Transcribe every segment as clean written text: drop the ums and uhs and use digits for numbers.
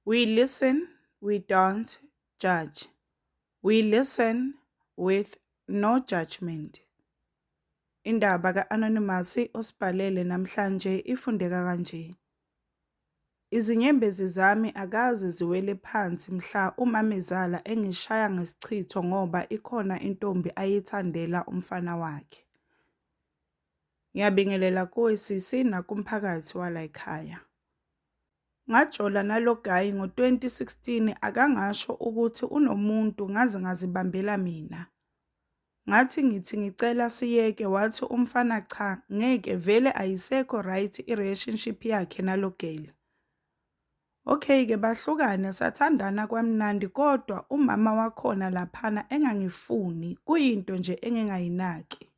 We listen, we don't judge. We listen with no judgment. Indaba ka-Anonymous osibhalele namhlanje ifundeka kanje. Izinyembezi zami akaze ziwele phansi mhla umamezala engishaya ngesichitho ngoba ikhona intombi ayithandela umfana wakhe. Ngiyabingelela kuwe sisi nakumphakathi walayikhaya. Ngajola nalo guy ngo-2016 akangasho ukuthi unomuntu ngaze ngazibambela mina. Ngathi ngithi ngicela siyeke wathi umfana cha ngeke vele ayisekho right i-relationship yakhe nalo girl. Okay-ke bahlukane sathandana kwamnandi kodwa umama wakhona laphana engangifuni kuyinto nje engingayinaki.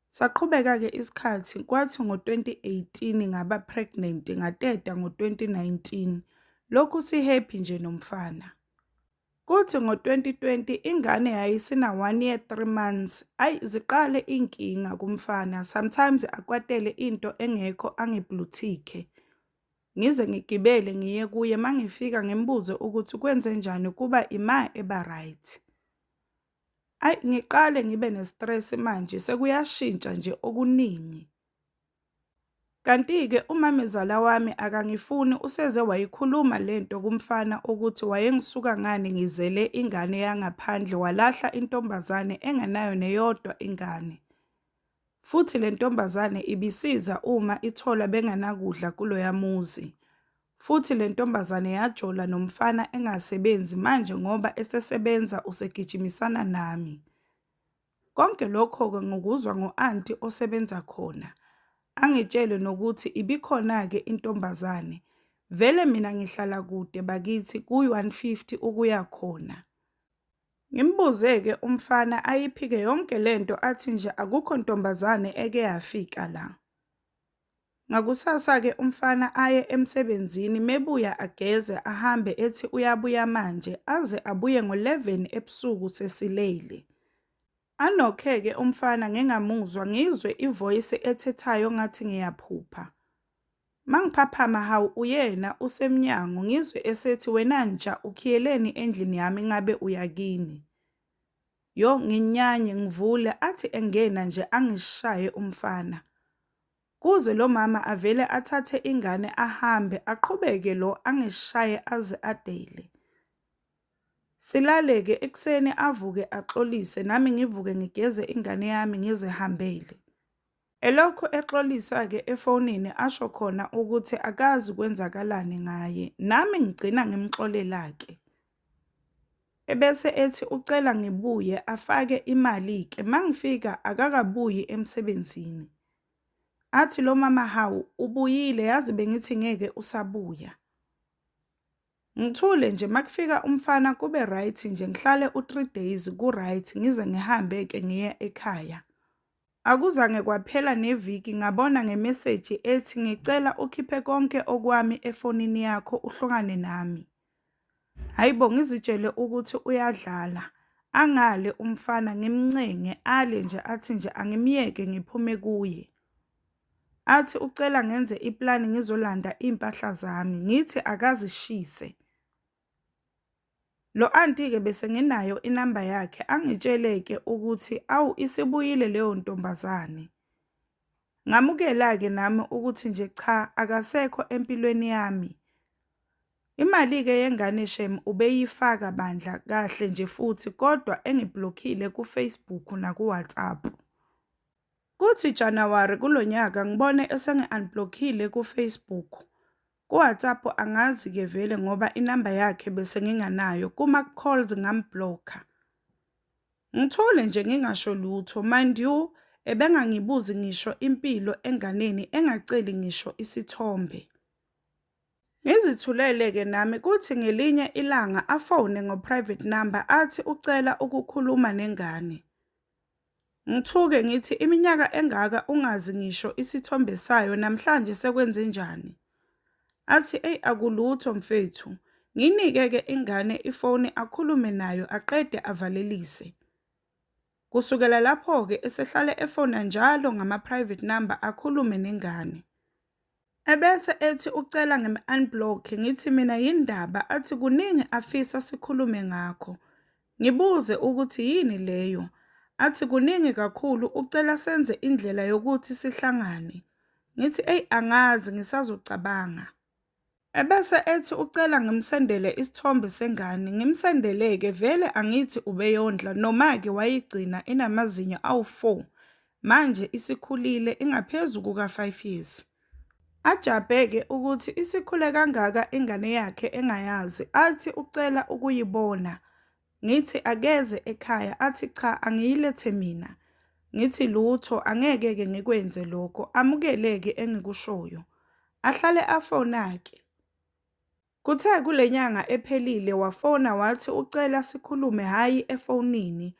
Saqhubeka-ke isikhathi kwathi ngo-2018 ngaba pregnant ngateta ngo-2019 lokhu si-happy nje nomfana. Kuthi ngo-2020 ingane yayisina 1 year 3 months, ayi ziqale iy'nkinga kumfana sometimes akwatele into engekho angi-blue-tick-e. Ngize ngigibele ngiye kuye mangifika ngimbuze ukuthi kwenzenjani kuba ima eba right. Ayi ngiqale ngibe ne-stress manje sekuyashintsha nje okuningi. Kanti-ke umamezala wami akangifuni useze wayikhuluma lento kumfana ukuthi wayengisuka ngani ngizele ingane yangaphandle walahla intombazane engenayo neyodwa ingane. Futhi le ntombazane ibisiza uma ithola bengenakudla kuloya muzi. Futhi le ntombazane yajola nomfana engasebenzi manje ngoba esesebenza usegijimisana nami. Konke lokho-ke ngikuzwa ngo-anti osebenza khona. Angitshele nokuthi ibikhona-ke intombazane. Vele mina ngihlala kude bakithi kuyi-150 ukuya khona. Ngimbuze-ke umfana ayiphike yonke lento athi nje akukho ntombazane eke yafika la. Ngakusasa-ke umfana aye emsebenzini mebuya ageze ahambe ethi uyabuya manje aze abuye ngo-11 ebusuku sesilele. Anokhe-ke umfana ngingamuzwa ngizwe ivoice ethethayo ngathi ngiyaphupha. Mangiphaphama hawu uyena usemnyango ngizwe esethi wena nja ukhiyeleni endlini yami ngabe uyakini. Yo nginyanye ngivule athi engena nje angishaye umfana. Kuze lo mama avele athathe ingane ahambe aqhubeke lo angishaye aze adele. Silale-ke ekuseni avuke axolise nami ngivuke ngigeze ingane yami ngizihambele. Elokhu exolisa-ke efonini asho khona ukuthi akazi kwenzakalani ngaye, nami ngigcina ngimxolela-ke. Ebese ethi ucela ngibuye afake imali-ke, mangifika akakabuyi emsebenzini. Athi lo mama hawu ubuyile yazi bengithi ngeke usabuya. Ngithule nje makufika umfana kube right nje ngihlale u-3 days ku-right ngize ngihambe-ke ngiye ekhaya. Akuzange kwaphela neviki ngabona ngemeseji ethi ngicela ukhiphe konke okwami efonini yakho uhlukane nami. Hhayi bo ngizitshele ukuthi uyadlala. Angale umfana ngimncenge ale nje athi nje angimyeke ngiphume kuye. Athi ucela ngenze iplani ngizolanda iy'mpahla zami ngithi akazishise. Lo anti-ke bese nginayo inamba yakhe angitshele-ke ukuthi awu isibuyile leyo ntombazane. Ngamukela-ke nami ukuthi nje cha akasekho empilweni yami. Imali-ke yengane shem ubeyifaka bandla kahle nje futhi kodwa engiblockile ku-Facebook naku-WhatsApp. Kuthi Januwari kulo nyaka ngibone esengi-unblockile ku-Facebook. Ku-WhatsApp angazi-ke vele ngoba inamba yakhe bese nginganayo, kuma-calls ngam-block-a. Ngithule nje ngingasho lutho, mind you ebengangibuzi ngisho impilo enganeni engaceli ngisho isithombe. Ngizithulele-ke nami kuthi ngelinye ilanga afone ngo-private number athi ucela ukukhuluma nengane. Ngithuke ngithi iminyaka engaka ungazi ngisho isithombe sayo namhlanje sekwenzenjani? Athi eyi akulutho mfethu, ngiyinike-ke ingane ifoni akhulume nayo aqede avalelise. Kusukela lapho-ke esehlale efona njalo ngama-private number akhulume nengane. Ebese ethi ucela ngim-unblock-e, ngithi mina yini ndaba, athi kuningi afisa sikhulume ngakho. Ngibuze ukuthi yini leyo, athi kuningi kakhulu ucela senze indlela yokuthi sihlangane. Ngithi eyi angazi ngisazocabanga. Ebese ethi ucela ngimsendele isithombe sengane, ngimsendele-ke vele angithi ubeyondla noma-ke wayigcina inamazinyo awu-4, manje isikhulile ingaphezu kuka-5 years. Ajabhe-ke ukuthi isikhule kangaka ingane yakhe engayazi, athi ucela ukuyibona. Ngithi akeze ekhaya, athi cha angiyilethe mina. Ngithi lutho angeke-ke ngikwenze lokho, amukele-ke engikushoyo. Ahlale afona-ke. Kuthe kule nyanga ephelile wafona wathi ucela sikhulume hhayi efonini.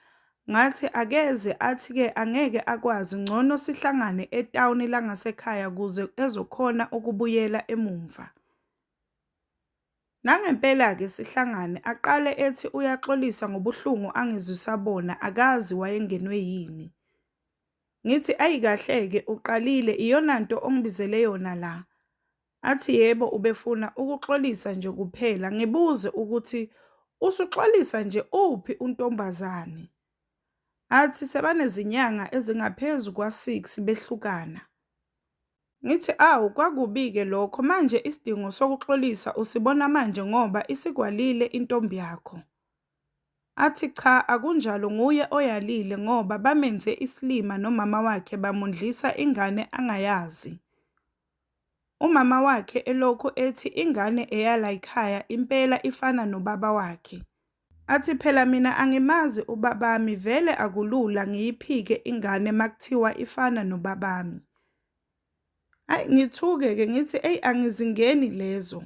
Ngathi akeze athi-ke angeke akwazi ngcono sihlangane etawuni langasekhaya kuze ezokhona ukubuyela emumva. Nangempela-ke sihlangane, aqale ethi uyaxolisa ngobuhlungu angizwisa bona akazi wayengenwe yini. Ngithi ayi kahle-ke uqalile iyonanto ongibizele yona la. Athi yebo ubefuna ukuxolisa nje kuphela, ngibuze ukuthi usuxolisa nje uphi untombazane? Athi sebanezinyanga ezingaphezu kwa-6 behlukana. Ngithi awu kwakubi-ke lokho manje isidingo sokuxolisa usibona manje ngoba isikwalile intombi yakho. Athi cha akunjalo nguye oyalile ngoba bamenze isilima nomama wakhe bamondlisa ingane angayazi. Umama wakhe elokhu ethi ingane eyalayikhaya impela ifana nobaba wakhe. Athi phela mina angimazi ubabami vele akulula ngiyiphike ingane makuthiwa ifana nobabami. Ayi ngithuke-ke ngithi eyi angizingeni lezo.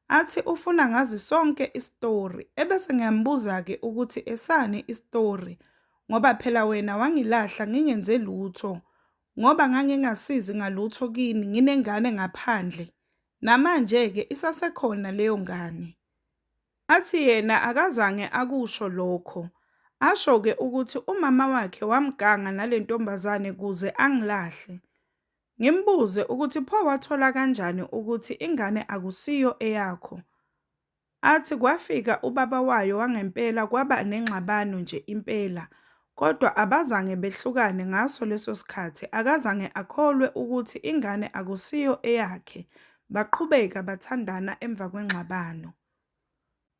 Athi ufuna ngazi sonke isitori, ebese ngiyambuza-ke ukuthi esani isitori ngoba phela wena wangilahla ngingenze lutho ngoba ngangingasizi ngalutho kini nginengane ngaphandle. Namanje-ke isasekhona leyo ngane. Athi yena akazange akusho lokho. Asho-ke ukuthi umama wakhe wamganga nale ntombazane kuze angilahle. Ngimbuze ukuthi pho wathola kanjani ukuthi ingane akusiyo eyakho. Athi kwafika ubaba wayo wangempela kwaba nengxabano nje impela, kodwa abazange behlukane ngaso leso sikhathi akazange akholwe ukuthi ingane akusiyo eyakhe, baqhubeka bathandana emva kwengxabano.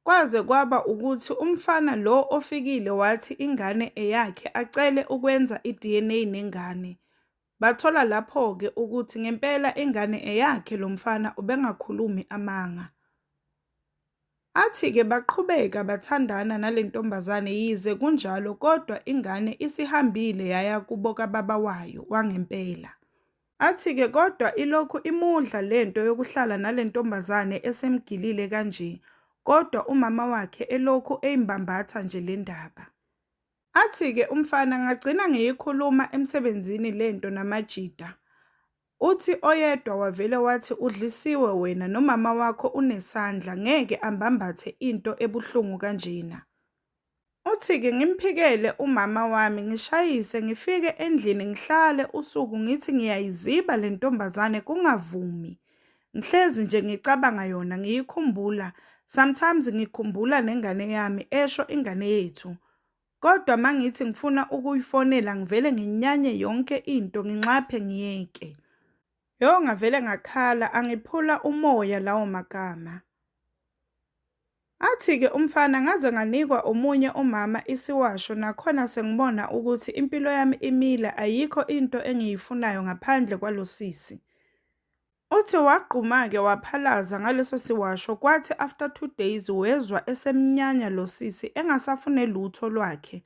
Kwaze kwaba ukuthi umfana lo ofikile wathi ingane eyakhe acele ukwenza i-DNA nengane. Bathola lapho-ke ukuthi ngempela ingane eyakhe lo mfana ubengakhulumi amanga. Athi-ke baqhubeka bathandana nale ntombazane yize kunjalo kodwa ingane isihambile yaya kubo kababa wayo wangempela. Athi-ke kodwa ilokhu imudla lento yokuhlala nale ntombazane esemgilile kanje, kodwa umama wakhe elokhu eyimbambatha nje le ndaba. Athi-ke umfana ngagcina ngiyikhuluma emsebenzini lento namajita. Uthi oyedwa wavele wathi udlisiwe wena nomama wakho unesandla ngeke ambambathe into ebuhlungu kanjena. Uthi-ke ngimphikele umama wami ngishayise ngifike endlini ngihlale usuku ngithi ngiyayiziba le ntombazane kungavumi. Ngihlezi nje ngicabanga yona ngiyikhumbula, sometimes ngikhumbula nengane yami esho ingane yethu. Kodwa mangithi ngifuna ukuyifonela ngivele nginyanye yonke into nginxaphe ngiyeke. Yo ngavele ngakhala angiphula umoya lawo magama. Athi-ke umfana ngaze nganikwa omunye umama isiwasho nakhona sengibona ukuthi impilo yami imile ayikho into engiyifunayo ngaphandle kwalo sisi. Uthi wagquma-ke waphalaza ngaleso siwasho kwathi after 2 days wezwa esemnyanya lo sisi engasafune lutho lwakhe.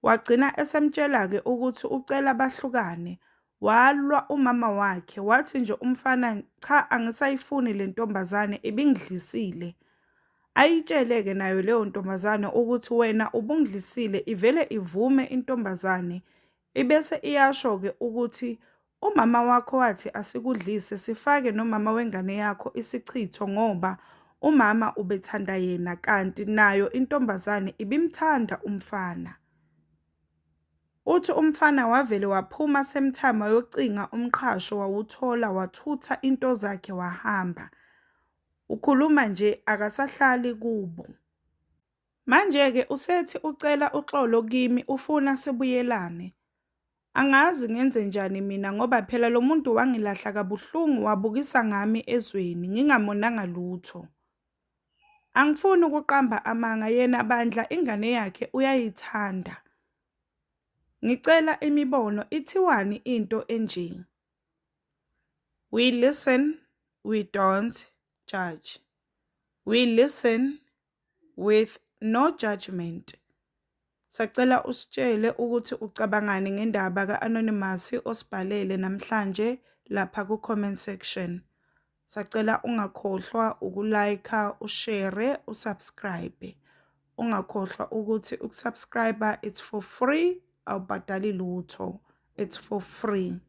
Wagcina esemtshela-ke ukuthi ucela bahlukane. Walwa umama wakhe wathi nje umfana cha angisayifuni le ntombazane ibingidlisile. Ayitshele-ke nayo leyo ntombazane ukuthi wena ubungidlisile ivele ivume intombazane ibese iyasho-ke ukuthi umama wakho wathi asikudlise sifake nomama wengane yakho isichitho ngoba umama ubethanda yena kanti nayo intombazane ibimthanda umfana. Uthi umfana wavele waphuma same time wayocinga umqhasho wawuthola wathutha into zakhe wahamba. Ukhuluma nje akasahlali kubo. Manje-ke usethi ucela uxolo kimi ufuna sibuyelane. Angazi ngenzenjani mina ngoba phela lo muntu wangilahla kabuhlungu wabukisa ngami ezweni ngingamonanga lutho. Angifuni ukuqamba amanga yena bandla ingane yakhe uyayithanda. Ngicela imibono ithiwani into enje? We listen, we don't judge. We listen with no judgment. Sacela usitshele ukuthi ucabangani ngendaba ka-Anonymous osibhalele namhlanje lapha ku-comment section. Sacela ungakhohlwa uku-like, ushare, usubscribe. Ungakhohlwa ukuthi ukusubscribe it's for free, awubhadali lutho. It's for free.